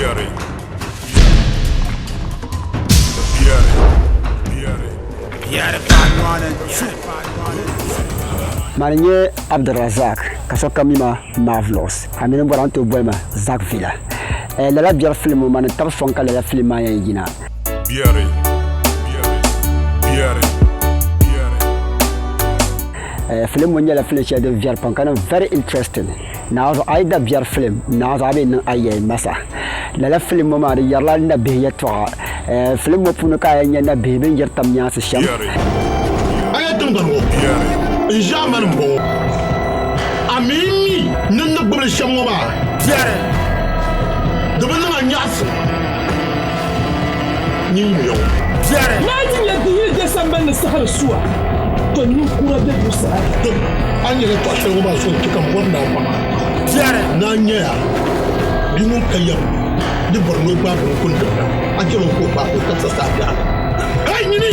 Biɛri. Biɛri. Biɛri. Biɛri paai nɔɔni n-tu. Mani n-nyɛ Abdulrazak ka sokam mi ma Marvelous. A mi ni bɔri a ni tooi boli ma Zak Villa. Lala biɛri filim ŋɔ mani n-tabi sɔŋ ka lala filim maa yɛn yina. Biɛri. Biɛri. Biɛri. Biɛri. Filim ŋɔ nyɛla filim shɛli din viɛri pam ka niŋ very interesting. Naanzuɣu a yi da biɛri filim naanzuɣu a bee niŋ a yɛli masa. Lala filim ŋɔ maa di yɛrila nabihi yɛltɔɣa. Filim ŋɔ puuni ka a yɛn nya nabihi bɛ ni yiri tam nyaansi shɛm. A yɛn tiŋgbani ŋɔ n-ʒe a mani m-bɔŋɔ, a mi mi ni n ni gbibi li shɛm ŋɔ maa, di bi niŋ a nyaɣisim nyin yuya ŋɔ. Naa ti nya di yi je sambani ni saɣiri sua, to ninkura be zuɣusaa. To a ni yɛli yɛtɔɣ shɛli ŋɔ maa zuɣu n-chɛ ka m bɔri ni a baŋ a. Naa nyaya bia ŋun ka yɛm di bɔri ni o gbaai bini kuni dibila, a chɛl o ka o gbaag o tabisa saha biɛɣu ni. Hey nyini!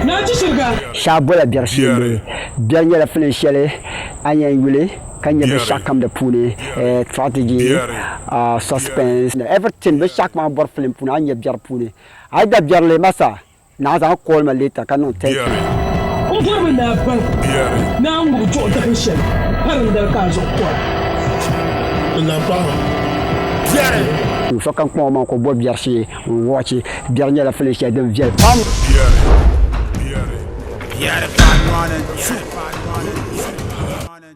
Naa ti shiriga. Shɛba bola biɛri shee. Biɛri nyɛla filin shɛli a ni yɛn yuli ka nya binshɛɣu kam di puuni, tragedy, suspense, everything binshɛɣu kam a ni bɔri filim puuni a ni nya biɛri puuni. A yi da biɛri li masa Naa zaŋ call ma later ka niŋ thank you. M bɔri mi ni a baŋ ni a ŋubi duɣu dahin shɛli parindali ka a zuɣu kɔra. N lan paɣ a. Sokam kpaŋ o maŋ ka o bo biɛri shee n-wɔchi. Biɛri nyɛla filin shɛli din viɛli pam. Biɛri, biɛri, biɛri paai nɔɔni n-tu.